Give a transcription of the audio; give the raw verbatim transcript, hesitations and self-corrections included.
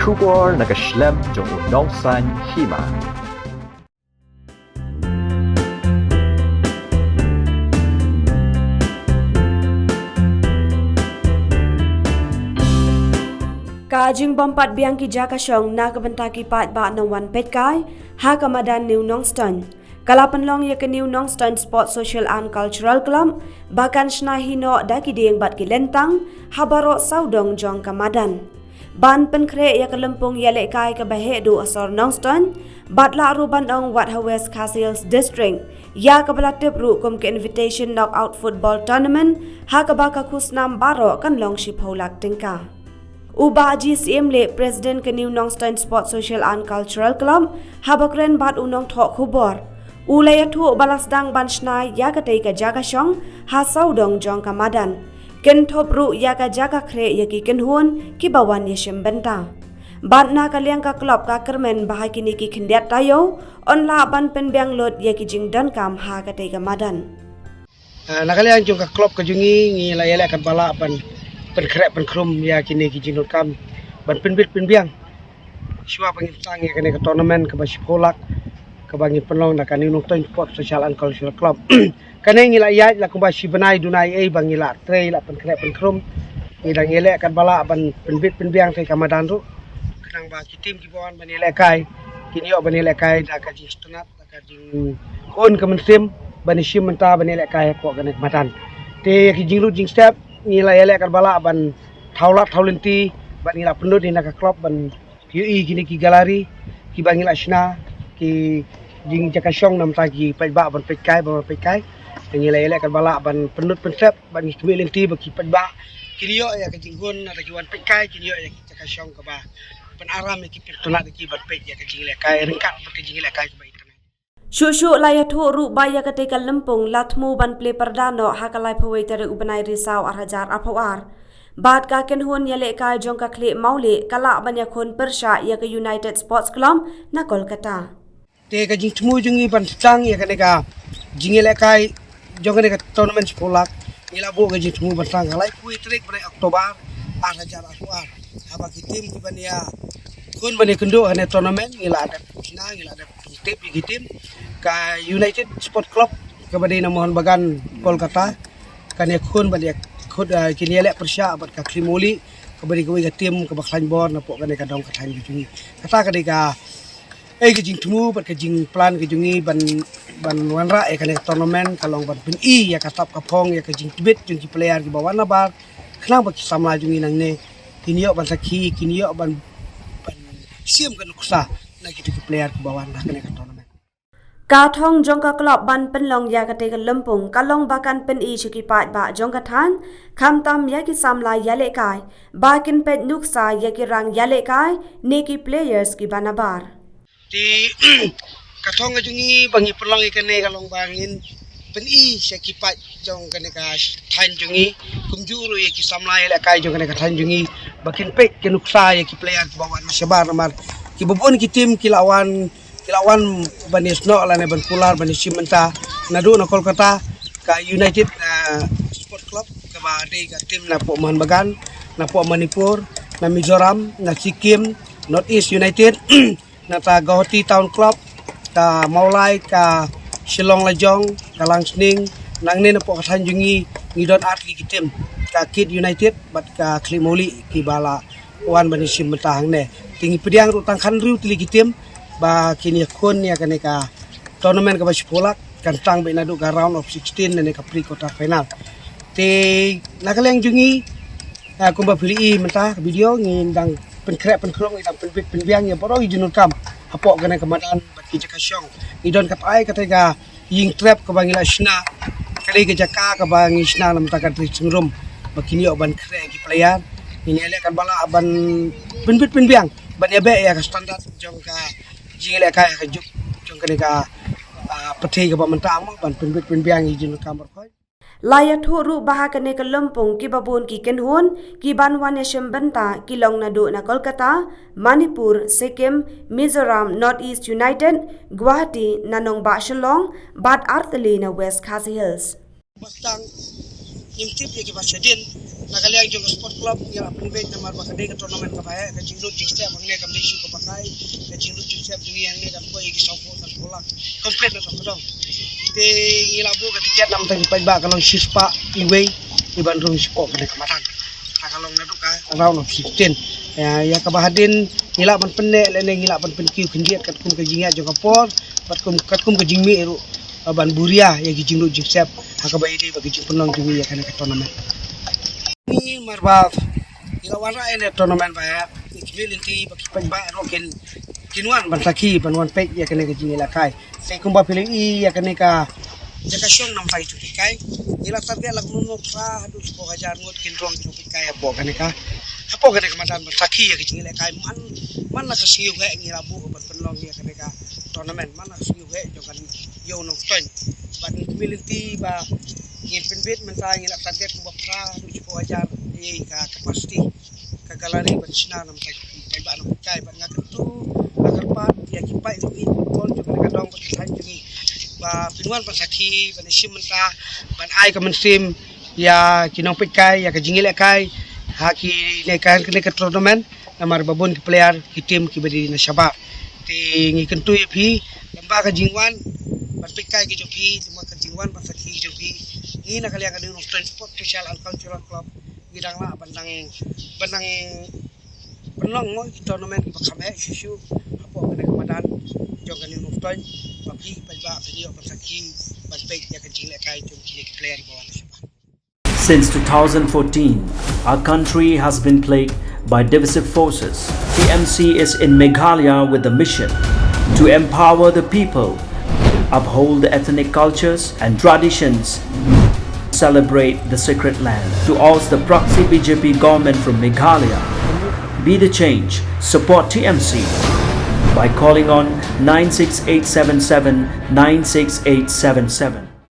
Khubor na ka shlem jong u nongsan hima. Ka jingbympat biang ki jaka shong na ka bynta ki paidbah nongwan peitkai ha ka madan New Nongstoiñ. Ka la pynlong ïa ka New Nongstoiñ Sports Social and Cultural Club ba kan shna hi noh da ki dieng bad ki lyntang ha baroh sawdong jong ka madan. Ban pynkhreh ïa ka lympung ïalehkai kaba heh duh ha sor Nongstoiñ bad lah ruh ban ong wat ha West Khasi Hills District ïa kaba la tip ruh kum ka Invitation Knockout Football Tournament ha kaba ka khusnam baroh kan long shiphew lak tyngka. U Bah G C M Leh, President ka New Nongstoiñ Sports Social and Cultural Club, haba kren bad u nongthoh khubor, u la ïathuh ba la sdang ban shna ïa katei ka jaka shong ha sawdong jong ka madan. Kynthup ruh ïa ka jaka khreh ïa ki kynhun kiba wan ïashim bynta. Bad na ka liang ka club ka kyrmen ba ha kine ki khyndiat taïew yn lah ban pynbiang lut ïa ki jingdonkam ha katei ka madan. Ah, na ka liang jong ka club ka jong ngi, ngi la ïaleh katba lah ban pynkhreh pynkhrum ïa kine ki jingdonkam ban pynbit pynbiang shuwa ba ngin sdang ïa kane ka tournament kaba shiphew lak kaba ngin pynlong da ka New Nongstoiñ Sports Social and Cultural Club. Kane ngi la ïaid la kumba shi bnai duna ei ei ba ngi la trei la pynkhreh pynkhrum. Ngi dang ïaleh katba lah ban pynbit pynbiang katei ka madan ruh. Khnang ba ki team kiba wan ban ïalehkai kin ïoh ban ïalehkai da ka jingsngewtynnat, da ka jingkhun ka mynsiem ban ïashim bynta ban ïalehkai hapoh kane ka madan. Te ïa ki jinglut jingstep ngi la ïaleh katba lah ban thaw lad thaw lynti bad ngi la pynlut hi na ka club ban ïohi kine ki gallery kiba ngi la shna, ki jingjaka shong na bynta ki paidbah ban peitkai, ban peitkai. Ngi la ïaleh katba lah ban pynlut pynsep bad ngi khmih lynti ba ki paidbah kin ïoh ïa ka jinghun, na ki wan peitkai kin ïoh ïa ki jaka shong kaba pynaram ïa ki, pyntnat ïa ki ban peit ïa ka jingïalehkai ryngkat bad ka jingïalehkai kaba internet. Shuh shuh la ïathuh ruh ba ïa katei ka lympung la thmu ban plie pyrda noh ha ka laiphew wei tarik u bnai Risaw ar hajar arphew ar. Bad ka kynhun ïalehkai jong ka khlieh Mawlieh ka lah ban ïakhun pyrshah ïa ka United Sports Club na Kolkata. Te ka jingthmu jong ngi ban sdang ïa kane ka jingïalehkai jong kane ka tournament shiphew lak, ngi la buh ka jingthmu ban sdang ha ka laiphew wei tarik bnai October ar hajar arphew ar. Haba ki team kiban ïakhun ban ïakynduh ha kane tournament ngi la dep shna, ngi la dep tip ïa ki team. Ka United Sport Club kaba dei na Mohun Bagan, Kolkata, kan ïakhun ban ïakhun, ah, kin ïaleh pyrshah bad ka Khlieh Mawlieh kaba dei kawei ka team kaba khlaiñ bor napoh kane ka dong ka thaiñ ka jong ngi. Kata ka dei ka, eh, ka jingthmu bad ka jingplan ka jong ngi ban, ban wanrah ïa kane ka tournament ka long ban pyni ïa ka sap ka phong ïa ka jingtbit jong ki player kiba wan nabar, khnang ba ki samla jong ngi nangne kin ïoh ban sakhi, kin ïoh ban, ban shim ka nuksa na kito ki player kiba wan ha kane ka tournament. Ka thong jong ka club ban pynlong ïa katei ka lympung ka long ba kan pyni sha ki paidbah jong ka thaiñ, khamtam ïa ki samla ïalehkai ba kin peit nuksa ïa ki rang ïalehkai ne ki players kiba nabar. Te ka thong ka jong ngi ba ngi pynlong ïa kane ka long ba ngin pyni sha ki paid jong kane ka thaiñ jong ngi, kumjuh ruh ïa ki samla ïalehkai jong kane ka thaiñ jong ngi ba kin peit ki nuksa ïa ki player kiba wan shabar namar kiba bun ki team ki la wan, ki la wan ban ïasnoh lane ban kular ban ïashim bynta naduh na Kolkata. Ka United, ah, Sport Club kaba dei ka team napoh Mohun Bagan, napoh Manipur, na Mizoram, na Sikkim, North East United, nangta Guwahati Town Club, ka Mawlai, ka Shillong Lajong, ka Langsning, nangne napoh ka thaiñ jong ngi ngi don ar tylli ki team, ka Kit United bad ka Khlieh Mawlieh kiba la wan ban ïashim bynta hangne. Te ngi pdiang ruh tang khathynriew tylli ki team ba kin ïakhun ïa kane ka tournament kaba shiphew lak, kan sdang beit naduh ka round of sixteen lane ka pre quarter final. Te na ka liang jong ngi, ah, kumba phi la i mynta ka video, ngi dang pynkhreh pynkhrum, ngi dang pynbit pynbiang ïa baroh ki jingdonkam hapoh kane ka madan bad ki jaka shong. Ngi don katei katei ka ïing trep kaba ngi la shna, ka dei ka jaka kaba ngi shna na bynta ka dressing room ba kin ïoh ban khreh ki player. Ngi ïaleh katba lah ban pynbit pynbiang ban ïabeh ïa ka standard jong ka jingïalehkai ha ka juk jong kane ka, ah, pyrthei kaba mynta mo, ban pynbit pynbiang ïa ki jingdonkam baroh. La ïathuh ruh ba ha kane ka lympung kiba bun ki kynhun kiban wan ïashim bynta ki long naduh na Kolkata, Manipur, Sikkim, Mizoram, North East United, Guwahati, na nongbah Shillong bad ar tylli na West Khasi Hills. Ba sdang Ngim tip ïa kiba shadien. Na ka liang jong ka sport club ngi la pynbeit namar ba ka dei ka tournament kaba heh, ka jinglut jingstep hangne kam dei shuh kaba kai. Ka jinglut jingstep jong ngi hangne kan poi ïa ki sawphew sanphew lak. Complete na to ka dong. Te ngi la buh ka tiket namar ki paidbah ka long shispah iwei iban rung shapoh kane ka madan. Ha ka long naduh ka round of sixteen. Ïa, ïa kaba hadien ngi lah ban pynneh lane ngi lah ban pynkiew khyndiat katkum ka jingïaid jong ka por, katkum, katkum ka jingmih ruh, uh, ban buria ïa ki jinglut jingstep ha kaba ïadei bad ki jingpynlong jong ngi ïa kane ka tournament. Ngi marwei ngi la wanrah ïa kane ka tournament ba ïa ki community bad ki paidbah ruh kin, kin wan ban sakhi ban wan peit ïa kane ka jingïalehkai. Te kumba phi la ïohi ïa kane ka jaka shong namar ki jong ki kai. Ngi la target la kumno phra haduh shiphew hajar ngut kin rung ki jong ki kai hapoh kane ka, hapoh kane ka madan ban sakhi ïa ki jingïalehkai. Man, man la ka sngi u heh ngi la buh ban pynlong ïa kane ka tournament. Man la ka sngi u heh jong ka Ïew Nongstoiñ. Bad ngi kyrmen lynti ba ngin pynbeit mynta ngi la target kumba phra haduh shiphew hajar ïa ka capacity. Ka gallery ban shna namar ki paidbah nongpeitkai bad nga kyntu, nga kyrpad ïa ki paidbah football jong kane ka dong bad ka thaiñ jong ngi ba phin wan ban sakhi ban ïashim bynta ban ai ka mynsiem ïa ki nongpeitkai ïa ka jingïalehkai ha kine ka, kane ka tournament namar ba bun ki player ki team kiba dei na shabar. Te ngi kyntu ïa phi lem bad ka jingwan ban peitkai ka jong phi, lem bad ka jingwan ban sakhi ka jong phi. Ngi na ka liang ka New Nongstoiñ Sports Social and Cultural Club ngi dang lah ban dang, ban dang pynlong mo ki tournament kiba kham heh shuh shuh hapoh kane ka madan jong ka New Nongstoiñ. Ba phi paidbah phin ïoh ban sakhi ban peit ïa ka jingïalehkai jong kine ki player ba wan na shabar. Since two thousand fourteen, our country has been plagued by divisive forces. T M C is in Meghalaya with the mission to empower the people, uphold the ethnic cultures and traditions, celebrate the sacred land. To oust the proxy B J P government from Meghalaya, be the change, support T M C by calling on nine six eight seven seven nine six eight seven seven.